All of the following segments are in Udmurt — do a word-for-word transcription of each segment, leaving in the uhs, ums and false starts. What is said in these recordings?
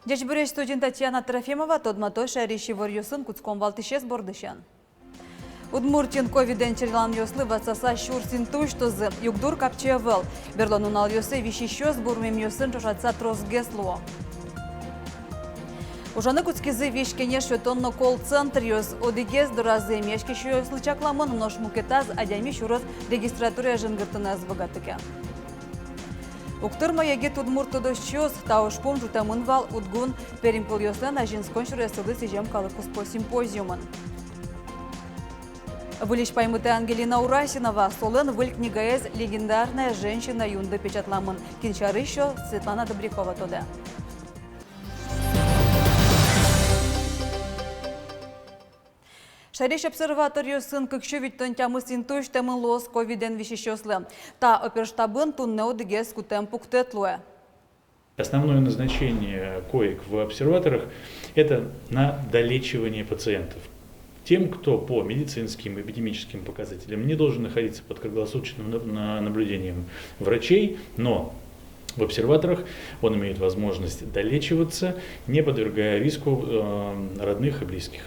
Ӟечбуресь! Студиын Татьяна Трофимова. Тодматом шаерысь иворъёсын. Кутском валтӥсез бордысен. Удмуртиын ковидэн черланъёслы ватсаса сюрс инты усьтозы. Югдур капчи ӧвӧл. Берло нуналъёсы висисьёс бурмемъёсын ӵошатыса тросгес луо. Ужаны кутскизы визь-кенеш сётон но колл-центръёс. Одӥгез доразы эмъяськисьёслы чакламын, нош мукетаз адями сюроз регистратурае жингыртыны ӧз быгаты ке. Уг тырмо егит удмурт тодосчиос. Та ужпум ӝутэмын вал УдГУ-ын Пермь кылъёслэн азинскон сюресызлы сӥзем калыккуспо симпозиумын. Выльысь паймытэ Ангелина Урасинова. Солэн выль книгаез «Легендарная женщина Юнды» печатламын. Кин сярысь, Светлана Добрякова тодэ. Шаерысь обсерваториосын кык сю витьтон тямыс инты усьтэмын луоз ковидэн висисьёслы. Та оперштабын туннэ одӥгез кутэм пуктэт луэ. Основное назначение коек в обсерваторах — это на долечивание пациентов. Тем, кто по медицинским, эпидемическим показателям не должен находиться под круглосуточным на-, на-, наблюдением врачей, но в обсерваторах он имеет возможность долечиваться, не подвергая риску, э, родных и близких.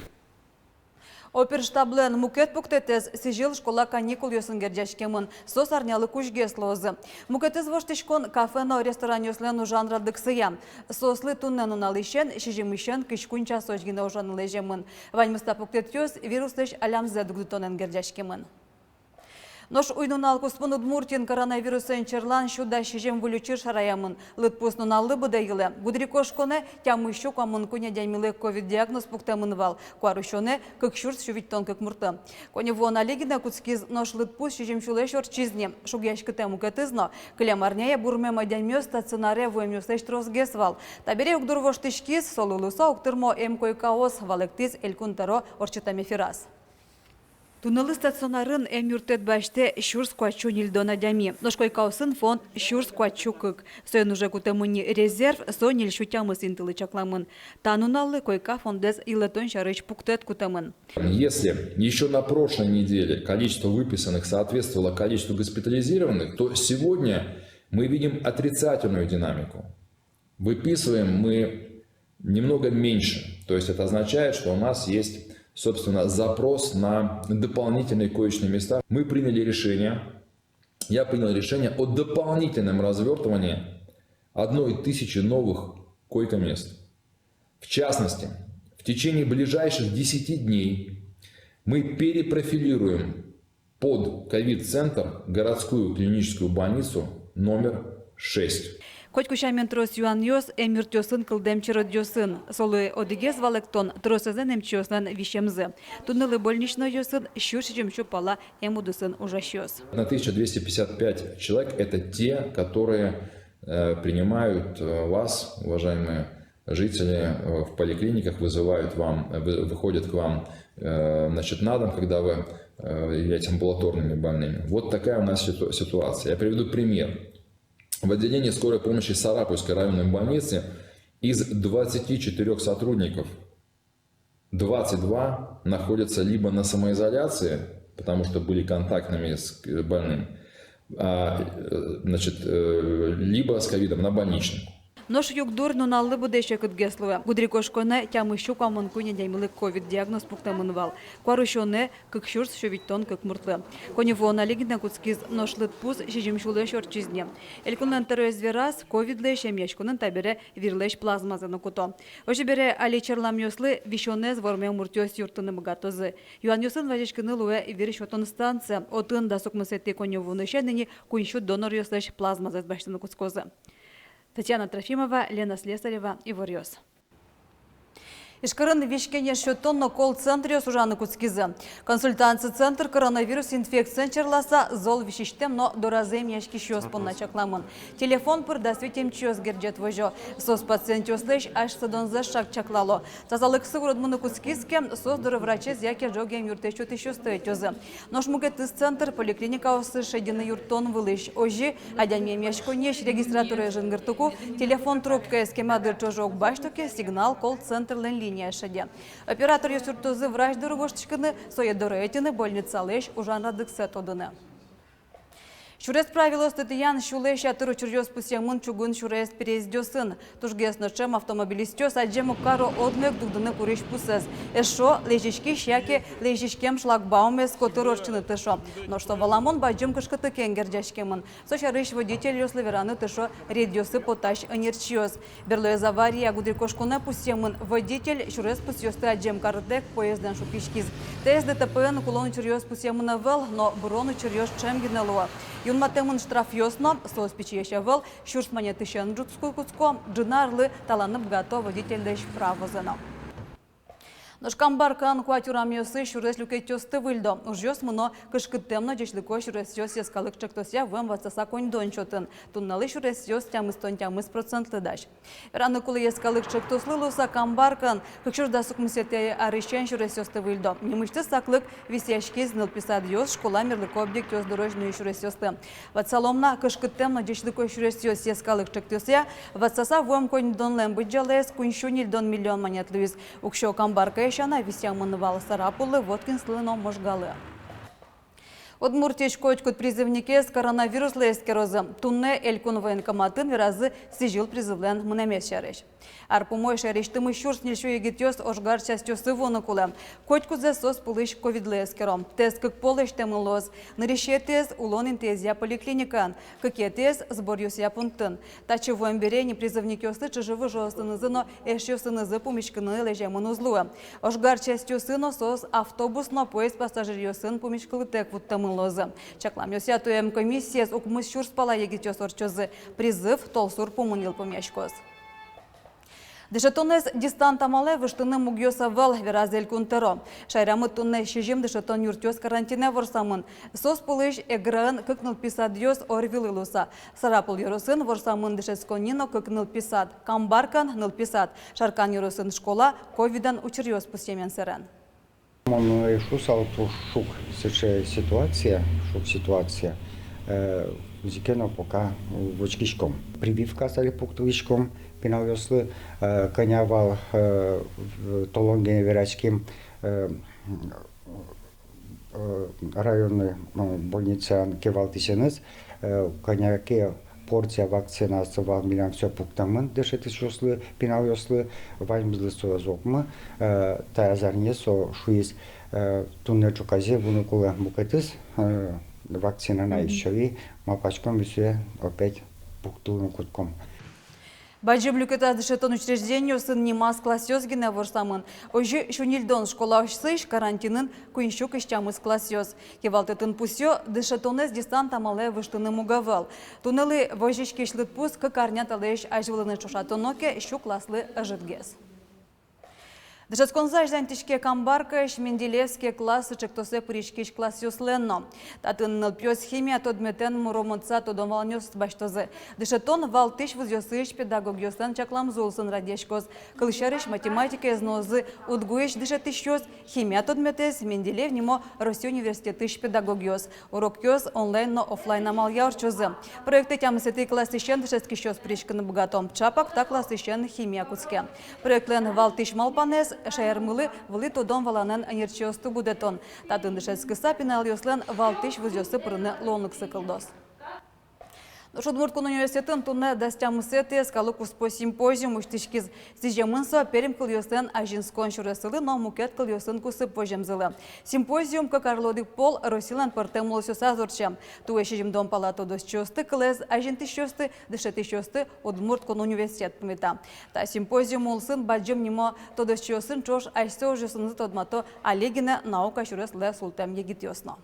Оперштаблэн мукет пуктэтэз сӥзьыл школа каникулъёсын герӟаськемын. Соос арнялы кузьгес луозы. Мукетыз воштӥськон — кафе но ресторанъёслэн ужан радлыксыя. Соослы туннэ нуналысен сизьымысен кызь куинь часозь гинэ ужаны лэземын. Ваньмыз та пуктэтъёс вируслэсь алямзэ дугдытонэн герӟаськемын. Нош уй-нунал куспын Удмуртиын коронавирусэн черлан сю дас сизьым выль учыр шараямын. Лыдпус нуналлы быдэ йылэ. Гудырикошконэ тямыс сю куамын куинь адямилы ковид диагноз пуктэмын вал, куарусёнэ — кык сюрс сю витьтон кык муртлы. Коньывуон али гинэ кутскиз, нош лыдпус сизьым сюлэсь ортчиз ни. Шугъяськытэ мукетыз но: кылем арняе бурмем адямиос стационаре вуэмъёслэсь тросгес вал. Табере югдур воштӥськиз, солы луыса уг тырмо эмкойкаос, валэктӥз Элькун тӧро ортчытэм эфираз. Туннэлы стационарын эмъюрттэт басьтэ сюрс куать сю ньыльдон адями. Нош койкаосын фонд сюрс куать сю кык. Соин уже кутэмын ни резерв, со ньыль сю тямыс интылы чакламын. Та нуналлы койка фондэз йылэтон сярысь пуктэт кутэмын. Если ещё на прошлой неделе количество выписанных соответствовало количеству госпитализированных, то сегодня мы видим отрицательную динамику. Выписываем мы немного меньше. То есть это означает, что у нас есть, собственно, запрос на дополнительные коечные места. Мы приняли решение, я принял решение о дополнительном развёртывании одной тысячи новых койко-мест. В частности, в течение ближайших десяти дней мы перепрофилируем под ковид-центр городскую клиническую больницу номер шесть. Котьку сямен трос юанъёс эмъюртъёсын кылдэм черодъёсын. Солы одӥгез валэктон — тросэзлэн эмчиослэн висемзы. Туннэлы больничнойёсын сюрс сизьым сю пала эмудысын ужасьёс. Одна тысяча двести пятьдесят пять человек — это те, которые, э, принимают, э, вас, уважаемые жители, э, в поликлиниках, вызывают вам, вы-, выходят к вам, э, значит, на дом, когда вы, э, являетесь амбулаторными больными. Вот такая у нас ситу-, ситуация. Я приведу пример. В отделении скорой помощи Сарапульской районной больницы из двадцати четырёх сотрудников двадцать два находятся либо на самоизоляции, потому что были контактными с, э, больным, а, э, значит, э, либо с ковидом на больничном. Нош югдур нуналлы быдэ секытгес луэ. Гудырикошконэ тямыс сю куамын куинь адямилы ковид диагноз пуктэмын вал, куарусёнэ — кык сюрс сю витьтон кык муртлы. Коньывуон али гинэ кутскиз, нош лыдпус сизьым сюлэсь ортчиз ни. Элькунлэн тӧроез вераз, ковидлэсь эмъяськонын табере вирлэсь плазмазэ но куто. Озьы бере, али черламъёслы висёнэз вормем муртъёс юрттыны быгатозы. Юанъёсын вазиськыны луэ вир сётон станцие. Отын дас укмысэтӥ коньывуонысен ини куинь сю доноръёслэсь плазмазэс басьтыны кутскозы. Татьяна Трофимова, Лена Слесарева, «Иворъёс». Ижкарын визь-кенеш сётон но колл-центръёс ужаны кутскизы. Консультанция центр коронавирус инфекциен черласа зол висисьтэм но доразы эмъяськисьёс понна чакламын. Телефон пыр дас вить эмчиос герӟет возё. Соос пациентъёслэсь асьсэ донзэс шак чаклало. Тазалыксы уродмыны кутскиз ке, соос доры врачез яке ӝог эмъюртэз сётӥсьёсты ӧтёзы. Нош мукетыз центр — поликлиникаосы шедьыны юрттон вылысь. Озьы, адями эмъяськонниысь регистратурае жингыртыку, телефон трубкаез кема дыр ӵоже уг басьто ке, сигнал колл-центрлэн линияез шеде. Операторъёс юрттозы врач доры воштӥськыны, сое доры ӧтьыны, больницалэсь ужан радлыксэ тодыны. Сюрес правилоосты тӥян сюлэсь ятыр учыръёс пусъемын чугун сюрес переездъёсын. Тужгес но ӵем автомобилистъёс адӟем уг каро одно ик дугдыны курись пусэз. Эшшо лэзиськись яке лэзиськем шлагбаумез котыр ортчыны тыршо. Нош со валамон бадӟым кышкытлыкен герӟаськемын. Со сярысь водительёслы вераны тыршо рейдъёсы потӥсь ӧнерчиос. Берлоез авария гудырикошконэ пусъемын. Водитель сюрес пусъёсты адӟем карытэк поездэн шуккиськиз. Таиз ДТП-ын кулон учыръёс пусъемын ӧвӧл, но бырон учыръёс ӵем гинэ луо. Юнматэмын штрафъёс но, соос пичиесь ӧвӧл, сюрс манетысен ӝутско кутско, ӝыны арлы таланы быгато водительлэсь правозэ но. Нош Камбаркаын куать урамъёсы сюрес люкетъёсты выльдо. Ужъёс мыно «Кышкыттэм но ӟечлыко сюресъёс» йӧскалык ӵектосъя вуэм ватсаса коньдон чотын. Туннэлы сюресъёс тямыстон тямыс процентлы дась. Вераны кулэ, йӧскалык ӵектослы луыса Камбаркаын кык сюрс дас укмысэтӥ арысен сюресъёсты выльдо. Нимысьтыз саклык висъяськиз нылпи садъёс, школа, мерлыко объектъёс дорозь нуись сюресъёсты. Ватсалом на, «Кышкыттэм но ӟечлыко сюресъёс» йӧскалык ӵектосъя ватсаса вуэм коньдонлэн быдӟалаез куинь сю ньыльдон миллион манет луиз. Уксё Камбаркае сяна висъямын вал Сарапуллы, Воткинскылы но Можгалы. Удмуртиысь котькуд призывникез коронавируслы эскерозы. Туннэ элькун военкоматын веразы сӥзьыл призывлэн мынэмез сярысь. Ар пумозь шаерысьтымы сюрс ньыль сю егитъёс ожгар частьёсы вуыны кулэ. Котькудзэ соос пӧлысь ковидлы эскеро. Тест кык пол лэсьтэмын луоз. Нырысетӥез — улон интыезъя поликлиникаын, кыкетӥез — сборъёсъя пунктын. Татчы вуэм бере ини призывникъёслы чыжы-выжыосынызы но эшъёсынызы пумиськыны лэземын уз луы. Ожгар частьёсы но соос автобус но поезд пассажиръёсын пумиськылытэк вуттэмын луозы. Чакламъёсъя, туэм комиссиез укмыс сюрс пала егитъёс ортчозы. Призыв толсур пумын йылпумъяськоз. Дышетонэз дистант амалэ выжтыны мугъёс ӧвӧл, вераз Элькун тӧро. Шаерамы туннэ сизьым дышетон юртъёс карантинэ ворсамын. Соос пӧлысь Эграын кык нылпи садъёс Орвилы луыса. Сарапул ёросын ворсамын дышетсконни но кык нылпи сад, Камбаркаын нылпи сад, Шаркан ёросын школа ковидэн учыръёс пусъемен сэрен. Мон ӧй шуысал, туж шуг сыӵе ситуация, шуг ситуация. Э, кызьы ке но пока учкиськом. Прививкаос али пуктылӥськом пиналъёслы, э, кӧня вал, э, в-, толон гинэ вераським, э, э, районной, ну, больницаын кивалтӥсеныз, э, кӧня ке порция вакцинаосты вал милям всё пуктэмын дышетӥсьёслы, пиналъёслы, ваньмызлы со ӧз окмы, э, таяз арне со шуиз, э, туннэ ӵуказе вуыны кулэ мукетыз, э, вакцина на ещё, и малпаськом, висъе опять пуктылыны кутском. Бадӟым люкетаз дышетон учреждениосын нимаз классъёс гинэ ворсамын. Озьы сю ньыльдон школаосысь карантинын куинь сю кызь тямыс классъёс. Кивалтэтын пусъё, дышетонэз дистант амалэ выжтыны муг ӧвӧл. Туннэлы возиськись лыдпус кык арня талэсь азьвылыны ӵошатоно ке, сю класслы ӧжытгес. Дышетсконзы азьланьтӥське Камбаркаысь Менделеевский класс ӵектосэ пыриськись классъёслэн но. Татын нылпиос химия тодметэн муромытса тодон-валанъёс басьтозы. Дышетон валтӥсь вузъёсысь педагогъёслэн чакламзы улсын радъяськоз. Кылсярысь, математикаез нуозы УдГУысь дышетӥсьёс, химия тодметэз — Менделеев нимо Россия университетысь педагогъёс. Урокъёс онлайн но офлайн амалъя ортчозы. Проектэ тямысэтӥ классысен дышетскисьёс пыриськыны быгато. Ӵапак та классысен химия кутске. Проектлэн валтӥсь малпанэз — шаермылы вылӥ тодон-валанэн ӧнерчиосты будэтон. Татын дышетскыса, пиналъёслэн валтӥсь вузъёсы пырыны луонлыксы кылдоз. Нош Удмурт кун университетын туннэ дас тямысэтӥ йӧскалык куспо симпозиум усьтӥськиз. Сӥземын со перым кылъёслэн азинскон сюресызлы но мукет кылъёсын кусып воземзылы. Симпозиум кык арлы одӥг пол Россилэн пӧртэм улосъёсаз ортче. Туэ сизьымдон пала тодосчиосты, кылэз азинтӥсьёсты, дышетӥсьёсты Удмурт кун университет пумита. Та симпозиум улсын бадӟым нимо тодосчиосын ӵош асьсэ ужъёсынызы тодмато али гинэ наука сюреслы султэм егитъёс но.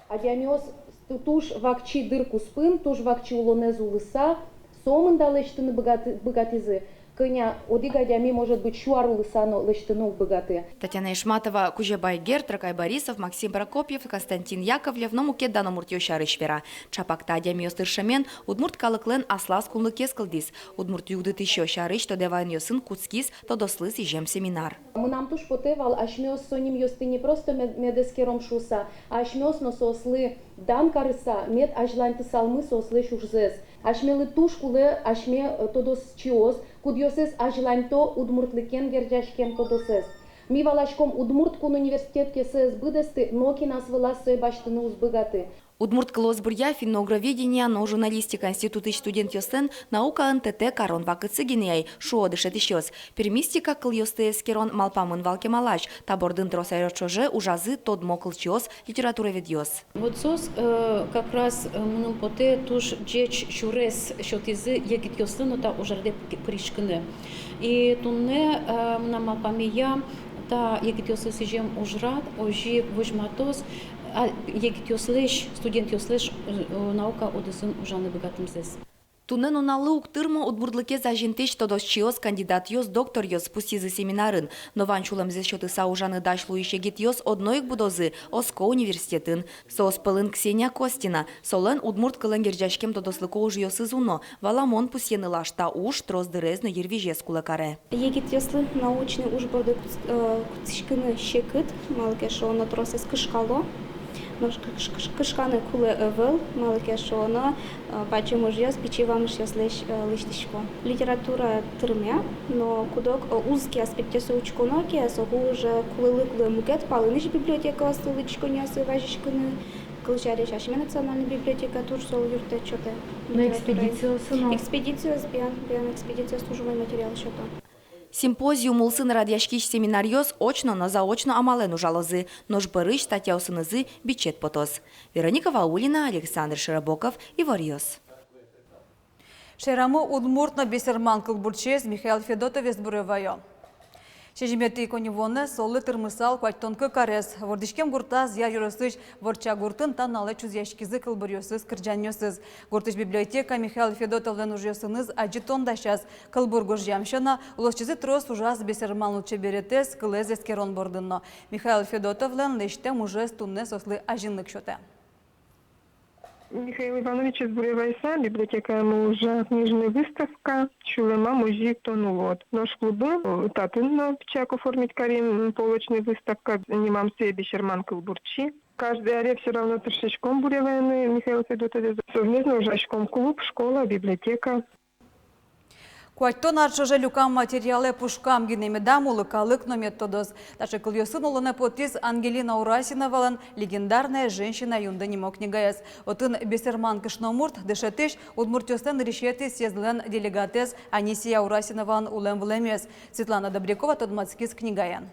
Адямиос ту-, туж вакчи дыр куспын, туж вакчи улонэз улыса, сомында лэсьтыны быгаты-, быгатӥзы. Кӧня одӥг адями, может быть, сю ар улыса но лэсьтыны уг быгаты. Татьяна Ишматова, Кузебай Герд, Трокай Борисов, Максим Прокопьев, Константин Яковлев но мукет дано муртъёс сярысь вера. Ӵапак та адямиос тыршемен удмурт калыклэн аслаз кунлыкез кылдӥз. Удмурт югдытӥсьёс сярысь тодэ ваёнъёсын кутскиз тодослы сӥзем семинар. Мынам туж потэ вал, асьмеос со нимъёсты не просто мед-, мед эскером шуыса, а асьмеос но соослы дан карыса, мед азьланьтысалмы соослэсь ужзэс. Асьмелы туж кулэ асьме, э, тодосчиос, кудъёсыз азьланьто удмуртлыкен герӟаськем тодосэз. Ми валаськом, Удмурт кун университет ке сое ӧз быдэсты, нокин ас вылаз сое басьтыны уз быгаты. Удмурт кылосбуръя, финно-угроведения но журналистика институтысь студентъёслэн наукаын тэтэк карон вакытсы гинэ ай, шуо дышетӥсьёс. Пермиз ик кылъёсты эскерон малпамын вал кемалась. Та бордын трос ар ӵоже ужазы тодмо кылчиос, литературоведъёс. Вот соос, э, как раз, э, мыным потэ, туж ӟеч сюрес сётӥзы егитъёслы но та ужрадэ пыри-, пыриськыны. И туннэ, э, мынам малпамея, та егитъёслы сӥзем ужрад озьы возьматоз, а, егитъёслэсь, студентъёслэсь, э, наука удысын ужаны быгатэмзэс. Туннэ нуналлы уг тырмо удмуртлыкез азинтӥсь тодосчиос, кандидатъёс, докторъёс, пусйизы семинарын. Но вань сюлэмзэс сётыса ужаны дась луись егитъёс одно ик будозы, оско университетын. Соос пӧлын Ксения Костина. Солэн удмурт кылэн герӟаськем тодослыко ужъёсыз уно. Валамон, пусйыны лашта уж трос дырез но йырвизез кулэ каре. Егитъёслы научный уж борды кутс-, э, кутскыны секыт, малы ке шуоно тросэз кышкало. Нош кыш-, кыш-, кышканы кулэ ӧвӧл, малы ке шуоно, э, бадӟым ужъёс пичи вамышъёслэсь, э, лэсьтӥсько. Литература тырме, но куд-ог, э, узкий аспектъёссэ учконо ке, соку уже кулэлык луэ мукет палэнысь библиотекаослы лыдӟиськонниосы вазиськыны. Кылсярысь, асьме национальной библиотека туж зол юрттэт сётэ. Но литература. Экспедициосы но. Экспедициос, бен, бен, экспедициос туж умой материал сёто. Симпозиум улсын радъяськись семинаръёс очно но заочно амалэн ужалозы, нош бӧрысь статьяосынызы бичет потоз. Вероника Ваулина, Александр Широбоков, «Иворъёс». Шаерамы удмурт но бесерман кылбурчиез Михаил Федотовез буре ваё. Сизьыметӥ коньывуонэ солы тырмысал куатьтон кык арес. Вордӥськем гуртаз Яр ёросысь Ворча гуртын та нуналэ чузъяськизы кылбуръёсыз, кырӟанъёсыз. Гуртысь библиотека Михаил Федотовлэн ужъёсыныз адӟытон дасяз. Кылбур гожъям сяна, улосчизы трос ужаз бесерман лулчеберетэз, кылэз эскерон бордын но. Михаил Федотовлэн лэсьтэм ужез туннэ соослы азинлык сётэ. Михаил Ивановичез буре вайыса, библиотекаямы ужа книжный выставка «Сюлэмам озьы ик тон улод». Нош клубын, э, татын но пичак оформить карим, м, полочный выставка, нимам сое «Бесерман кылбурчи». Каждый аре всё равно тыршиськом буре вайыны Михаил Федотовез. Совместно ужаськом: клуб, школа, библиотека. Куатьтон ар ӵоже люкам материалэ пушкам гинэ медам улы, калык но мед тодоз. Таӵе кылъёсын улонэ потӥз Ангелина Урасиновалэн «Легендарная женщина Юнды» нимо книгаез. Отын бесерман кышномурт, дышетӥсь, удмуртъёслэн нырысетӥ съездлэн делегатэз Анисия Урасиновалэн улэм-вылэмез. Светлана Добрякова тодматскиз книгаен.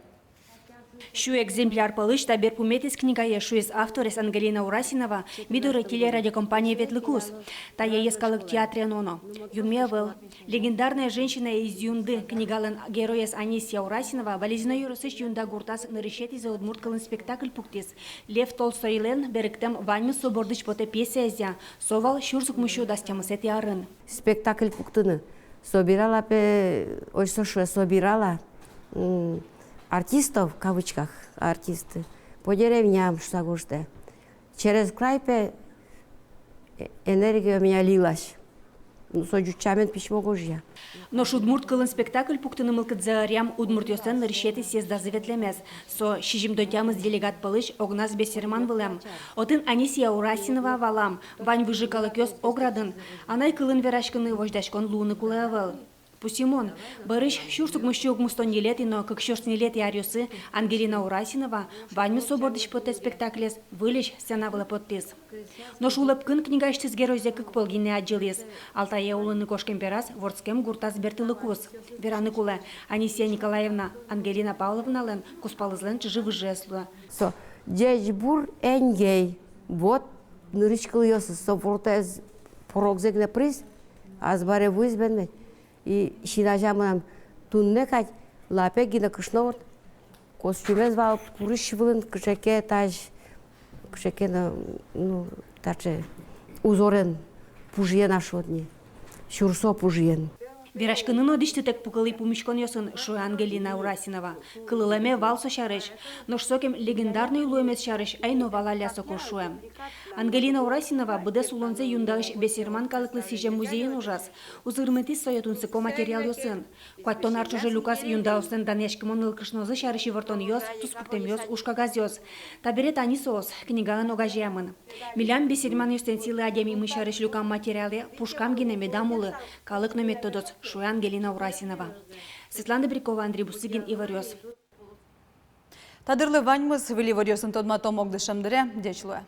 Сю экземпляр пӧлысь та берпуметӥез книгае, шуиз авторез Ангелина Урасинова, ми доры телерадиокомпание ветлыкуз. Тае йӧскалык театре но но юнме ӧвӧл. «Легендарная женщина из Юнды» книгалэн героез Анисия Урасинова Балезино ёросысь Юнда гуртаз нырысетӥзэ удмурт кылын спектакль пуктӥз. Лев Толстойлэн берыктэм «Ваньмыз со бордысь потэ» пьесаезъя, со вал сюрс укмыссю дас тямысэтӥ арын. Спектакль пуктыны. Собирала пе, ой, со шуэ, собирала, м, артистов, в кавычках, артисты, по деревням, шуса гожтэ. Через край пе, э, энергия у меня лилась. Ну, со ӟуч сямен письмо гожъя. Нош удмурт кылын спектакль пуктыны мылкыдзэ ӧръям удмуртъёслэн нырысетӥ съездазы ветлэмез. Со сизьымдон тямыс делегат пӧлысь огназ бесерман вылэм. Отын Анисия Урасинова валам: вань выжы калыкъёс ог радын. Анай кылын вераськыны возьдаськон луыны кулэ ӧвӧл. Пусйымон, бӧрысь сюрс укмыссю укмыстон ньылетӥ но кык сюрс ньылетӥ аръёсы Ангелина Урасинова «Ваньмыз со бордысь потэ» спектаклез выльысь сцена вылэ поттӥз. Нош Улэпкын книгаысьтыз геройзэ кык пол гинэ адӟылӥз. Алтае улыны кошкем бераз вордскем гуртаз бертылыкуз. Вераны кулэ, Анисия Николаевна Ангелина Павловналэн кузпалызлэн чыжы-выжыез луэ. Со ӟечбур эньгей, вот нырысь кылъёсыз, со вортэз порогзэ гинэ пыриз, азбаре вуиз бен мед. И син азям мынам туннэ кадь лапег гинэ кышномурт, костюмез вал курысь вылын кыӵе ке тазь, кыӵе ке но, ну, таӵе узорен, пужыен, а шуод ни, сюрсо пужыен. Вераськыны но дӥсьтытэк пукылӥ пумиськонъёсын, шуэ Ангелина Урасинова. Кылылэме вал со сярысь. Нош сокем легендарной луэмез сярысь ай но валалля соку, шуэ. Ангелина Урасинова быдэс улонзэ Юндаысь бесерман калыклы сӥзем музейын ужаз. Узырмытӥз сое тунсыко материалъёсын. Куатьтон ар ӵоже люказ юндаослэн данъяськымон нылкышнозы сярысь ивортонъёс, туспуктэмъёс, ужкагазъёс. Табере тани соос, книгаын огазеямын. Милям, бесерманъёслэн, сӥлы адямимы сярысь люкам материалэ пушкам гинэ медам улы, калык но мед тодоз, шуэ Ангелина Урасинова. Светлана Добрякова, Андрей Бусыгин, «Иворъёс». Та дырлы ваньмыз. Выль иворъёсын тодматом огдышем дыре. Ӟеч луэ.